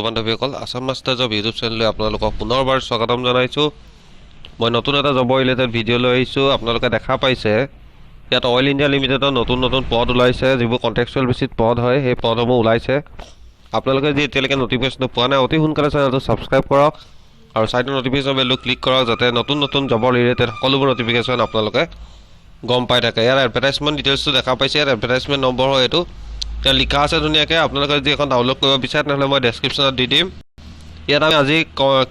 বান্ধৱীসকল, Assam master job YouTube চেনেললৈ আপোনালোকক পুনৰবাৰ স্বাগতম জনাইছোঁ। মই নতুন এটা জবৰ ৰিলেটেড ভিডিঅ' লৈ আহিছোঁ। আপোনালোকে দেখা পাইছে, ইয়াত অইল ইণ্ডিয়া লিমিটেডৰ নতুন নতুন পদ ওলাইছে। যিবোৰ কণ্ট্ৰেকচুৱেল বেচিছত পদ হয়, সেই পদসমূহ ওলাইছে। আপোনালোকে যদি এতিয়ালৈকে নটিফিকেশ্যনটো পোৱা নাই, অতি সোনকালে চেনেলটো ছাবস্ক্ৰাইব কৰক আৰু ছাইডৰ নটিফিকেশ্যন বেলটো ক্লিক কৰক, যাতে নতুন নতুন জবৰ ৰিলেটেড সকলোবোৰ নটিফিকেশ্যন আপোনালোকে গম পাই থাকে। ইয়াত এডভাৰটাইজমেণ্ট ডিটেইলছটো দেখা পাইছে। ইয়াত এডভাৰটাইজমেণ্ট নম্বৰ হয় এইটো। ইয়াত লিখা আছে ধুনীয়াকৈ। আপোনালোকে যদি এখন ডাউনলোড কৰিব বিচাৰে, তেনেহ'লে মই ডেছক্ৰিপশ্যনত দি দিম। ইয়াত আমি আজি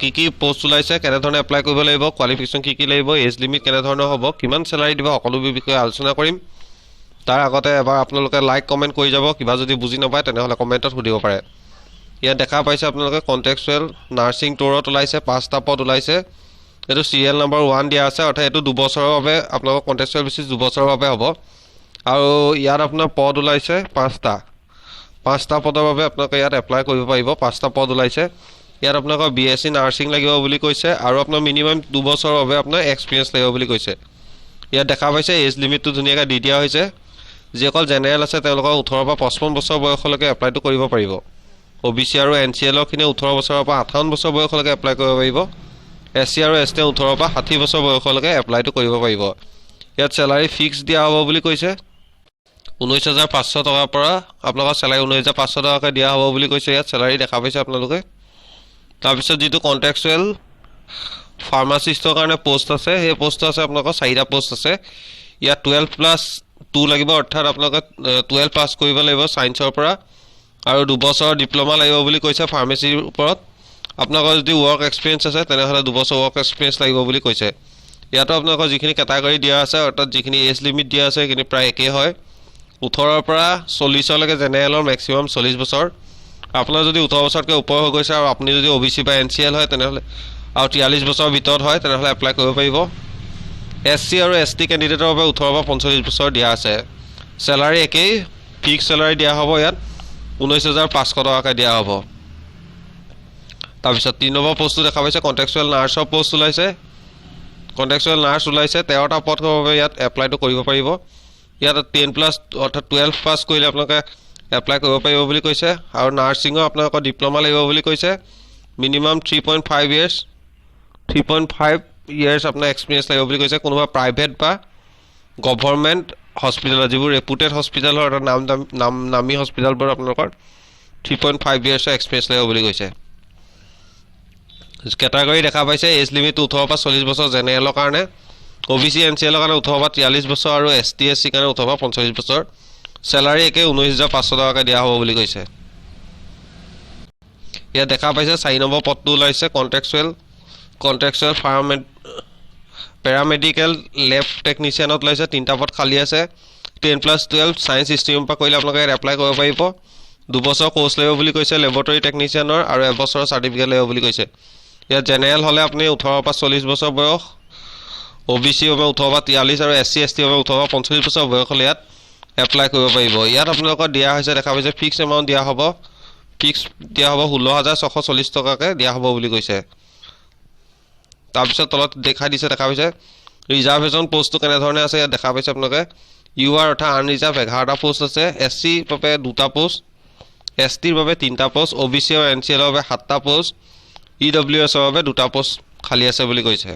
কি কি পষ্ট ওলাইছে, কেনেধৰণে এপ্লাই কৰিব লাগিব, কোৱালিফিকেশ্যন কি কি লাগিব, এজ লিমিট কেনেধৰণৰ হ'ব, কিমান চেলাৰী দিব, সকলোবোৰ বিষয়ে আলোচনা কৰিম। তাৰ আগতে এবাৰ আপোনালোকে লাইক, কমেণ্ট কৰি যাব। কিবা যদি বুজি নাপায়, তেনেহ'লে কমেণ্টত সুধিব পাৰে। ইয়াত দেখা পাইছে আপোনালোকে, কণ্ট্ৰেকচুৱেল নাৰ্ছিং টিউটৰত ওলাইছে, পাঁচটা পদ ওলাইছে। এইটো চিৰিয়েল নম্বৰ 1 দিয়া আছে, অৰ্থাৎ এইটো 2 বছৰৰ বাবে, আপোনালোকৰ কণ্ট্ৰেকচুৱেল বেচিছ 2 বছৰৰ বাবে হ'ব। আৰু ইয়াত আপোনাৰ পদ ওলাইছে পাঁচটা। পাঁচটা পদৰ বাবে আপোনালোকে ইয়াত এপ্লাই কৰিব পাৰিব। পাঁচটা পদ ওলাইছে। ইয়াত আপোনালোকৰ বিএছচি নাৰ্ছিং লাগিব বুলি কৈছে আৰু আপোনাৰ মিনিমাম 2 বছৰৰ বাবে আপোনাৰ এক্সপিৰিয়েঞ্চ লাগিব বুলি কৈছে। ইয়াত দেখা পাইছে, এজ লিমিটটো ধুনীয়াকৈ দি দিয়া হৈছে। যিসকল জেনেৰেল আছে, তেওঁলোকৰ 18ৰ পৰা 55 বছৰ বয়সলৈকে এপ্লাইটো কৰিব পাৰিব। অ' বি চি আৰু এন চি এলৰখিনি 18 বছৰৰ পৰা 58 বছৰ বয়সলৈকে এপ্লাই কৰিব পাৰিব। এছ চি আৰু এছ টি 18ৰ পৰা 60 বছৰ বয়সলৈকে এপ্লাইটো কৰিব পাৰিব। ইয়াত চেলাৰী ফিক্স দিয়া হ'ব বুলি কৈছে। 19,500 টকাৰ পৰা আপোনালোকৰ চেলাৰী 19,500 টকাকৈ দিয়া হ'ব বুলি কৈছে। ইয়াত চেলাৰী দেখা পাইছে আপোনালোকে। তাৰপিছত যিটো কণ্ট্ৰেকচুৱেল ফাৰ্মাচিষ্টৰ কাৰণে পষ্ট আছে, সেই পষ্টটো আছে আপোনালোকৰ চাৰিটা পষ্ট আছে। ইয়াত 12+2 লাগিব, অৰ্থাৎ আপোনালোকে 12 পাছ কৰিব লাগিব ছায়েন্সৰ পৰা আৰু 2 বছৰৰ ডিপ্ল'মা লাগিব বুলি কৈছে ফাৰ্মাচীৰ ওপৰত। আপোনালোকৰ যদি ৱৰ্ক এক্সপিৰিয়েঞ্চ আছে, তেনেহ'লে 2 বছৰ ৱৰ্ক এক্সপিৰিয়েঞ্চ লাগিব বুলি কৈছে। ইয়াতো আপোনালোকৰ যিখিনি কেটাগৰী দিয়া আছে, অৰ্থাৎ যিখিনি এজ লিমিট দিয়া আছে, সেইখিনি প্ৰায় একেই হয়। 18ৰ পৰা 40লৈকে জেনেৰেলৰ, মেক্সিমাম 40 বছৰ। আপোনাৰ যদি 18 বছৰতকৈ ওপৰ হৈ গৈছে আৰু আপুনি যদি অ' বি চি বা এন চি এল হয় তেনেহ'লে আৰু 43 বছৰৰ ভিতৰত হয়, তেনেহ'লে এপ্লাই কৰিব পাৰিব। এছ চি আৰু এছ টি কেণ্ডিডেটৰ বাবে 18ৰ পৰা 45 বছৰ দিয়া আছে। চেলাৰী একেই, ফিক্স চেলাৰী দিয়া হ'ব। ইয়াত 19,500 টকাকৈ দিয়া হ'ব। তাৰপিছত 3 নম্বৰ পষ্টটো দেখা পাইছে, কণ্ট্ৰেকচুৱেল নাৰ্ছৰ পষ্ট ওলাইছে। কণ্ট্ৰেকচুৱেল নাৰ্ছ ওলাইছে 13টা পদৰ বাবে। ইয়াত এপ্লাইটো কৰিব পাৰিব। ইয়াত 10 প্লাছ, অৰ্থাৎ 12 পাছ কৰিলে আপোনালোকে এপ্লাই কৰিব পাৰিব বুলি কৈছে। আৰু নাৰ্ছিঙৰ আপোনালোকৰ ডিপ্ল'মা লাগিব বুলি কৈছে। Minimum 3.5 years, 3.5 years আপোনাৰ এক্সপিৰিয়েঞ্চ লাগিব বুলি কৈছে, কোনোবা প্ৰাইভেট বা গভৰ্ণমেণ্ট হস্পিটেলত, যিবোৰ ৰেপুটেড হস্পিটেল হয়, অৰ্থাৎ নাম নামী হস্পিটেলবোৰ, আপোনালোকৰ 3.5 ইয়েৰ্ছৰ এক্সপিৰিয়েঞ্চ লাগিব বুলি কৈছে। কেটাগৰী দেখা পাইছে, এজ লিমিটটো 18ৰ পৰা 40 বছৰ জেনেৰেলৰ কাৰণে, অ' বি চি, এন চি এলৰ কাৰণে 18ৰ পৰা 43 বছৰ আৰু এছ টি, এছ চিৰ কাৰণে 18ৰ পৰা 45 বছৰ। চেলাৰী একে, 19,500 টকাকৈ দিয়া হ'ব বুলি কৈছে। ইয়াত দেখা পাইছে, 4 নম্বৰ পদটো ওলাইছে, কণ্ট্ৰেকচুৱেল পেৰামেডিকেল লেব টেকনিচিয়ানত ওলাইছে। তিনিটা পদ খালী আছে। 10+12 ছায়েন্স ষ্ট্ৰীমৰ পৰা কৰিলে আপোনালোকে ইয়াত এপ্লাই কৰিব পাৰিব। 2 বছৰ কৰ্চ লাগিব বুলি কৈছে লেবৰেটৰী টেকনিচিয়ানৰ আৰু এবছৰৰ চাৰ্টিফিকেট লাগিব বুলি কৈছে। ইয়াত জেনেৰেল হ'লে আপুনি 18ৰ পৰা 40 বছৰ বয়স, অ' বি চি বাবে 18ৰ পৰা 43 আৰু এছ চি, এছ টি বাবে 18ৰ পৰা 45 বছৰ বয়স হ'লে ইয়াত এপ্লাই কৰিব পাৰিব। ইয়াত আপোনালোকৰ দিয়া হৈছে, দেখা পাইছে, ফিক্স এমাউণ্ট দিয়া হ'ব। ফিক্স দিয়া হ'ব, 16,640 টকাকৈ দিয়া হ'ব বুলি কৈছে। তাৰপিছত তলত দেখাই দিছে, দেখা পাইছে, ৰিজাৰ্ভেশ্যন পষ্টটো কেনেধৰণে আছে। ইয়াত দেখা পাইছে আপোনালোকে, ইউ আৰ অৰ্থাৎ আনৰিজাৰ্ভ 11টা পষ্ট আছে, এছ চিৰ বাবে দুটা পষ্ট, এছ টিৰ বাবে তিনিটা পষ্ট, অ' বি চি আৰু এন চি এলৰ বাবে সাতটা পষ্ট, ই ডব্লিউ এছৰ বাবে দুটা পষ্ট খালী আছে বুলি কৈছে।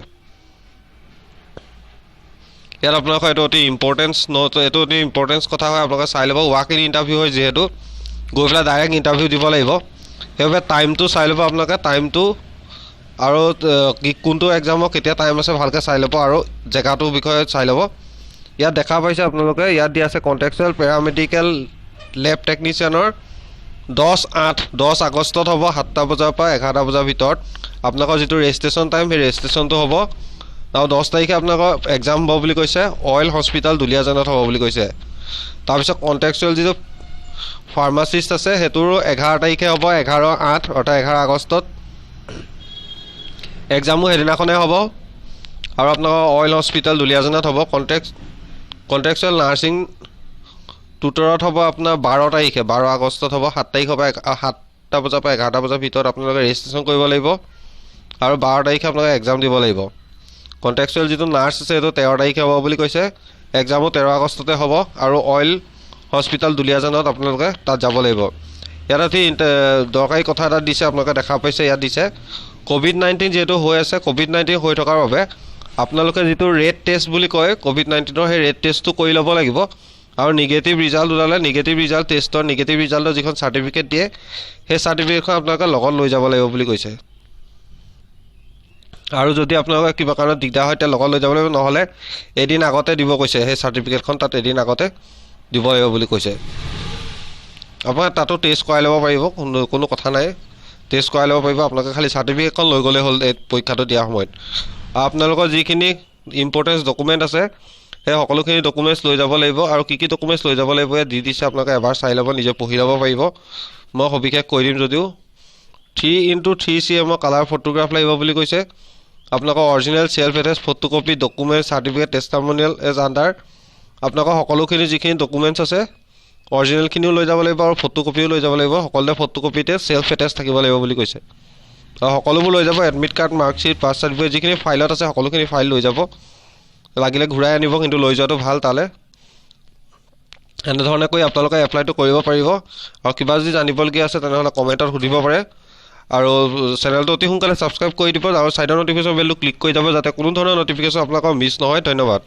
ইয়াত আপোনালোকৰ এইটো অতি ইম্পৰ্টেঞ্চ নোট, এইটো অতি ইম্পৰ্টেঞ্চ কথা হয়, আপোনালোকে চাই ল'ব। ৱাক ইন ইণ্টাৰভিউ হয় যিহেতু, গৈ পেলাই ডাইৰেক্ট ইণ্টাৰভিউ দিব লাগিব। সেইবাবে টাইমটো চাই ল'ব আপোনালোকে। টাইমটো আৰু কি কোনটো এক্সামৰ কেতিয়া টাইম আছে, ভালকৈ চাই ল'ব আৰু জেগাটোৰ বিষয়ে চাই ল'ব। ইয়াত দেখা পাইছে আপোনালোকে, ইয়াত দিয়া আছে কণ্ট্ৰেকচুৱেল পেৰামেডিকেল লেব টেকনিচিয়ানৰ 10/8, 10 আগষ্টত হ'ব, 7টা বজাৰ পৰা 11টা বজাৰ ভিতৰত আপোনালোকৰ যিটো ৰেজিষ্ট্ৰেশ্যন টাইম, সেই ৰেজিষ্ট্ৰেশ্যনটো হ'ব। আৰু 10 তাৰিখে আপোনালোকৰ এক্সাম হ'ব বুলি কৈছে। অইল হস্পিটেল দুলীয়াজানত হ'ব বুলি কৈছে। তাৰপিছত কণ্ট্ৰেকচুৱেল যিটো ফাৰ্মাচিষ্ট আছে, সেইটোৰো 11 তাৰিখে হ'ব, 11/8, অৰ্থাৎ 11 আগষ্টত। এক্সামো সেইদিনাখনে হ'ব আৰু আপোনালোকৰ অইল হস্পিটেল দুলীয়াজানত হ'ব। কণ্ট্ৰেকচুৱেল নাৰ্ছিং টিউটৰত হ'ব আপোনাৰ 12 তাৰিখে, 12 আগষ্টত হ'ব। 7 তাৰিখৰ পৰা 7টা বজাৰ পৰা 11টা বজাৰ ভিতৰত আপোনালোকে ৰেজিষ্ট্ৰেশ্যন কৰিব লাগিব আৰু 12 তাৰিখে আপোনালোকে এক্সাম দিব লাগিব। কণ্ট্ৰেকচুৱেল যিটো নাৰ্ছ আছে, সেইটো 13 তাৰিখে হ'ব বুলি কৈছে। এক্সামো 13 আগষ্টতে হ'ব আৰু অইল হস্পিটেল দুলীয়াজানত আপোনালোকে তাত যাব লাগিব। ইয়াত অতি দৰকাৰী কথা এটা দিছে, আপোনালোকে দেখা পাইছে। ইয়াত দিছে, ক'ভিড-19 যিহেতু হৈ আছে, ক'ভিড-19 হৈ থকাৰ বাবে আপোনালোকে যিটো ৰেট টেষ্ট বুলি কয় ক'ভিড-19ৰ, সেই ৰেট টেষ্টটো কৰি ল'ব লাগিব। আৰু নিগেটিভ ৰিজাল্ট ওলালে, নিগেটিভ ৰিজাল্ট টেষ্টৰ নিগেটিভ ৰিজাল্টৰ যিখন চাৰ্টিফিকেট দিয়ে, সেই চাৰ্টিফিকেটখন আপোনালোকে লগত লৈ যাব লাগিব বুলি কৈছে। আৰু যদি আপোনালোকৰ কিবা কাৰণত দিগদাৰ হয়, তেতিয়া লগত লৈ যাব লাগিব, নহ'লে এদিন আগতে দিব কৈছে। সেই চাৰ্টিফিকেটখন তাত এদিন আগতে দিব লাগিব বুলি কৈছে। আপোনাৰ তাতো টেষ্ট কৰাই ল'ব পাৰিব, কোনো কোনো কথা নাই, টেষ্ট কৰাই ল'ব পাৰিব। আপোনালোকে খালি চাৰ্টিফিকেটখন লৈ গ'লেই হ'ল এই পৰীক্ষাটো দিয়াৰ সময়ত। আৰু আপোনালোকৰ যিখিনি ইম্পৰ্টেঞ্চ ডকুমেণ্ট আছে, সেই সকলোখিনি ডকুমেণ্টছ লৈ যাব লাগিব। আৰু কি কি ডকুমেণ্টছ লৈ যাব লাগিব ইয়াত দি দিছে, আপোনালোকে এবাৰ চাই ল'ব, নিজে পঢ়ি ল'ব পাৰিব। মই সবিশেষ কৈ দিম যদিও, 3 × 3 cm-ৰ কালাৰ ফটোগ্ৰাফ লাগিব বুলি কৈছে। আপোনালোকৰ original self attest photocopy document, certificate, testimonial as under, আপোনালোকৰ সকলোখিনি যিখিনি ডকুমেণ্টছ আছে, অৰিজিনেলখিনিও লৈ যাব লাগিব আৰু ফটোকপিও লৈ যাব লাগিব। সকলোতে ফটোকপিতে চেল্ফ এটেষ্ট থাকিব লাগিব বুলি কৈছে। আৰু সকলোবোৰ লৈ যাব, admit card, marksheet, pass certificate, যিখিনি ফাইলত আছে সকলোখিনি ফাইল লৈ যাব। লাগিলে ঘূৰাই আনিব, কিন্তু লৈ যোৱাটো ভাল তালৈ। এনেধৰণে কৰি আপোনালোকে এপ্লাইটো কৰিব পাৰিব। আৰু কিবা যদি জানিবলগীয়া আছে, তেনেহ'লে কমেণ্টত সুধিব পাৰে। আৰু চেনেলটো অতি সোনকালে ছাবস্ক্ৰাইব কৰি দিব আৰু ছাইডৰ ন'টিফিকেশ্যন বেলটো ক্লিক কৰি যাব, যাতে কোনো ধৰণৰ ন'টিফিকেশ্যন আপোনালোকৰ মিছ নহয়। ধন্যবাদ।